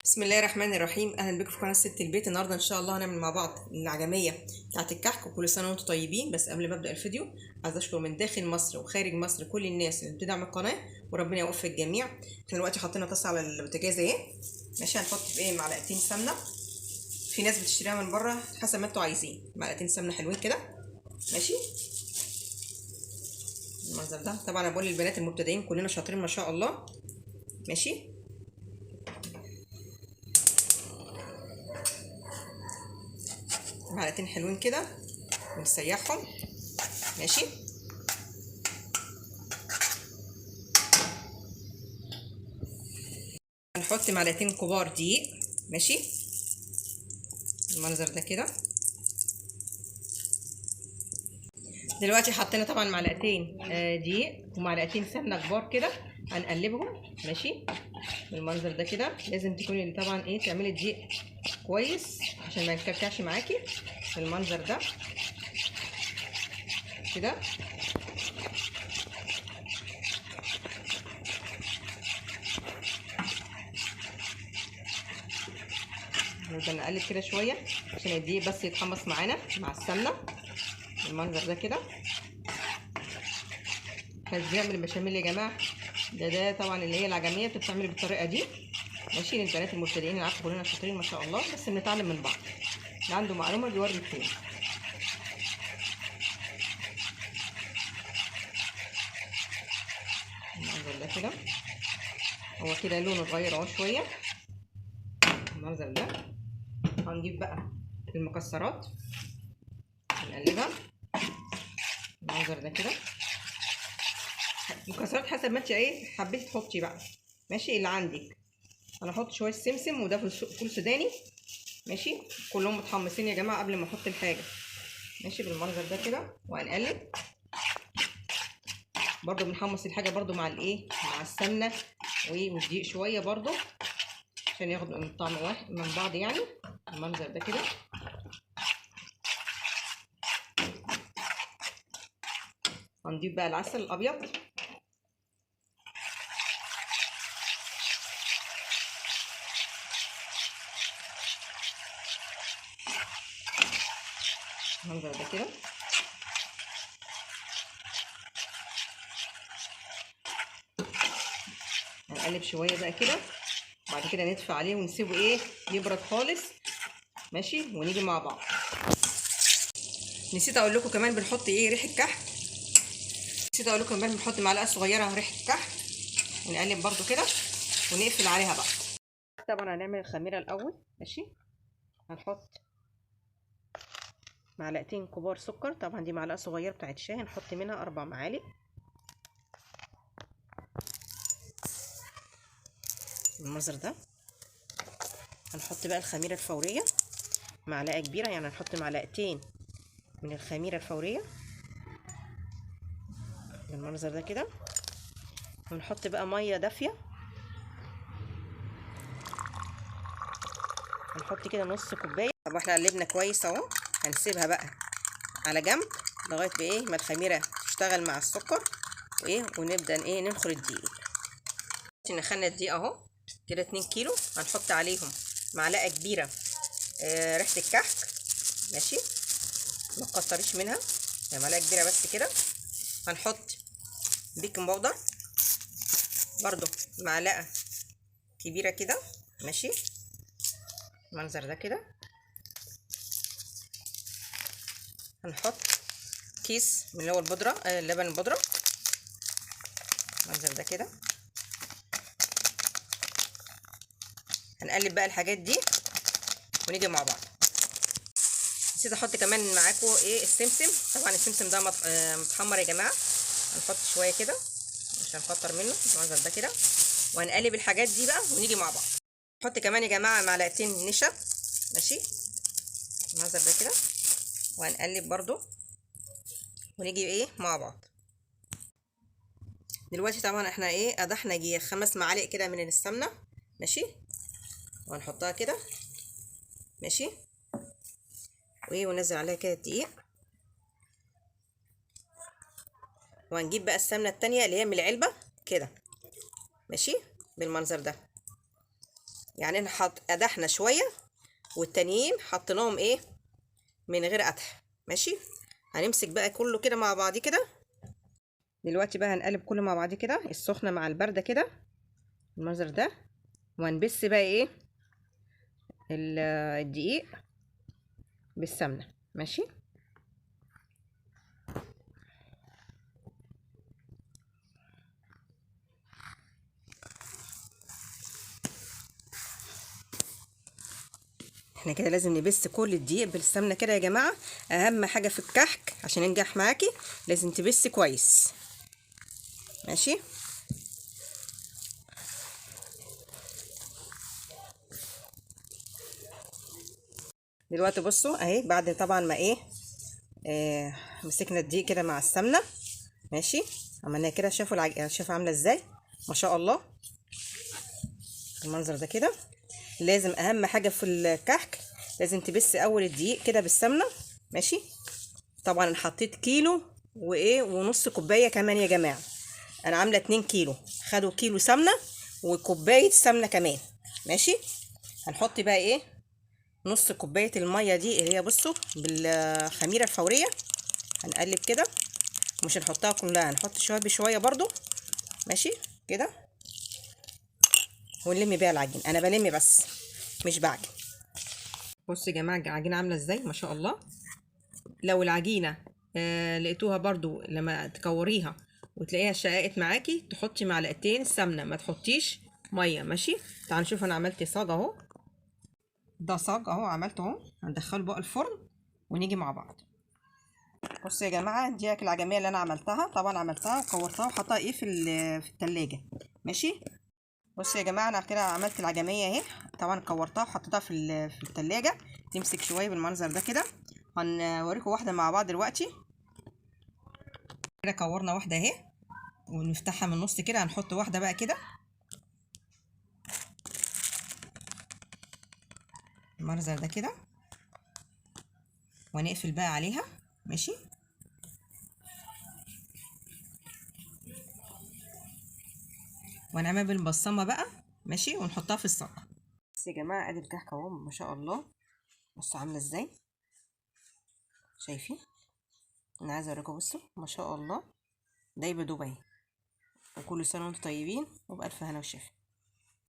بسم الله الرحمن الرحيم. اهلا بكم في قناة ست البيت. النهارده ان شاء الله هنعمل مع بعض العجميه بتاعه الكحك، وكل سنة وانتم طيبين. بس قبل ما ابدا الفيديو عايز اشكر من داخل مصر وخارج مصر كل الناس اللي بتدعم القناة، وربنا يوفق الجميع. احنا دلوقتي حطينا طاسه على البوتاجاز اهي، ماشي. هنحط في ايه معلقتين سمنه، في ناس بتشتريها من بره حسب ما انتوا عايزين. معلقتين سمنه حلوين كده، ماشي المنظر ده. طبعا انا بقول للبنات المبتدئين كلنا شاطرين ما شاء الله، ماشي. معلقتين حلوين كده ونسيحهم، ماشي. هنحط معلقتين كبار دقيق، ماشي المنظر ده كده. دلوقتي حطينا طبعا معلقتين دقيق ومعلقتين سمنه كبار كده، هنقلبهم ماشي بالمنظر ده كده. لازم تكوني طبعا ايه تعملي دقيق كويس عشان ما يتكلكعش معاكي بالمنظر ده كده. نفضل نقلب كده شوية عشان الدقيق بس يتحمص معانا مع السمنة بالمنظر ده كده. احنا بنعمل البشاميل يا جماعة، ده طبعا اللي هي العجميه بتتعمل بالطريقة دي، ماشي. للبنات المبتدئين اللي عارفه كلنا شاطرين ما شاء الله، بس بنتعلم من بعض، اللي عنده معلومة بيوري التاني. المنظر ده كده، هو كده لونه اتغير اهو شوية المنظر ده. هنجيب بقى المكسرات نقلبها المنظر ده كده. مكسرات حسب ما انت ايه حبيتي تحطي بقى، ماشي اللي عندك. انا هحط شوية سمسم وده فول سوداني، ماشي. كلهم متحمصين يا جماعة قبل ما احط الحاجة، ماشي بالمنظر ده كده. وهنقلب برده، بنحمص الحاجة برده مع الايه مع السمنة والدقيق شوية برده عشان ياخد من طعم واحد من بعض يعني المنظر ده كده. هنضيف بقى العسل الابيض، المنظر ده كده. هنقلب شوية بقى كده، بعد كده ندفع عليه ونسيبه ايه يبرد خالص، ماشي، ونيجي مع بعض. نسيت اقول لكم كمان بنحط ايه ريحه كحك. نسيت اقول لكم كمان بنحط معلقه صغيرة ريحه كحك، ونقلب برده كده ونقفل عليها بقى. طبعا هنعمل الخميره الاول، ماشي. هنحط معلقتين كبار سكر، طبعا دي معلقه صغيرة بتاعت شاي، هنحط منها 4 معالق. المنظر ده. هنحط بقى الخميره الفورية معلقه كبيرة، يعني هنحط معلقتين من الخميره الفورية بالمنظر ده كده. ونحط بقى مية دافيه، هنحط كده نص كوباية. طب احنا قلبنا كويس اهو، هنسيبها بقى على جنب لغاية بايه ما الخميره تشتغل مع السكر وايه، ونبدا ايه ننخل الدقيق. نخلنا الدقيق اهو كده 2 كيلو، هنحط عليهم معلقه كبيرة ريحه الكحك، ماشي، ما تكتريش منها، يعني معلقه كبيرة بس كده. هنحط baking powder برضو معلقه كبيرة كده، ماشي المنظر ده كده. هنحط كيس من اللي هو البودره، اللبن البودره المنظر ده كده. هنقلب بقى الحاجات دي ونيجي مع بعض. نسيت احط كمان معاكم ايه السمسم. طبعا السمسم ده متحمر يا جماعة، هنحط شوية كده مش هنكتر منه المنظر ده كده. وهنقلب الحاجات دي بقى ونيجي مع بعض. نحط كمان يا جماعة معلقتين نشا، ماشي المنظر ده كده. وهنقلب برضو ونيجي ايه مع بعض. دلوقتي طبعا احنا ايه قدحنا جي 5 معالق كده من السمنة، ماشي، وهنحطها كده، ماشي، وايه وننزل عليها كده الدقيق. وهنجيب بقى السمنة التانية اللي هي من العلبة كده، ماشي بالمنظر ده. يعني نحط قدحنا شوية والتانيين حطيناهم ايه من غير قدح. ماشي، هنمسك بقى كله كده مع بعضيه كده. دلوقتي بقى هنقلب كله مع بعضيه كده، السخنة مع البارده كده المنظر ده، وهنبس بقى ايه الدقيق بالسمنه. ماشي، احنا كده لازم نبس كل الدقيق بالسمنه كده يا جماعة. اهم حاجة في الكحك عشان ينجح معاكي لازم تبسي كويس. ماشي، دلوقتي بصوا اهي بعد طبعا ما ايه مسكنا الدقيق كده مع السمنة. ماشي، عملناها كده، شافوا شوفوا عامله ازاي ما شاء الله المنظر ده كده. لازم اهم حاجة في الكحك لازم تبس اول الدقيق كده بالسمنه. ماشي، طبعا انا حطيت كيلو وايه ونص كوباية كمان يا جماعة، انا عامله 2 كيلو، خدوا كيلو سمنه وكوبايه سمنه كمان. ماشي، هنحط بقى ايه نص كوباية المية دي اللي هي بصوا بالخميره الفورية، هنقلب كده، مش هنحطها كلها، هنحط شوية بشوية برضو. ماشي كده، ونلم بيها العجين. انا بلم بس مش بعجن. بصوا يا جماعة العجينة عامله ازاي ما شاء الله. لو العجينة لقيتوها برضو لما تكوريها وتلاقيها شققت معاكي تحطي معلقتين سمنه، ما تحطيش مية. ماشي، تعالوا نشوف انا عملت صاج اهو، ده صاج اهو عملته اهو، هندخله بقى الفرن ونيجي مع بعض. بصوا يا جماعة دي العجميه اللي انا عملتها، طبعا عملتها وكورتها وحطها ايه في التلاجة. ماشي، بصوا يا جماعة انا كده عملت العجميه اهي، طبعا كورتها وحطيتها في التلاجة تمسك شوية بالمنظر ده كده. هنوريكم واحدة مع بعض دلوقتي. كده كورنا واحدة اهي ونفتحها من النص كده، هنحط واحدة بقى كده المنظر ده كده، ونقفل بقى عليها. ماشي، ونعمل بالبصمه بقى. ماشي، ونحطها في الصاج. بس يا جماعة ادي الكحكه اهو ما شاء الله، بصوا عامله ازاي، شايفين؟ انا عايزه اوريكم، بصوا ما شاء الله دايبه دوب اهي. وكل سنة وانتم طيبين وبالف هنا وشفا.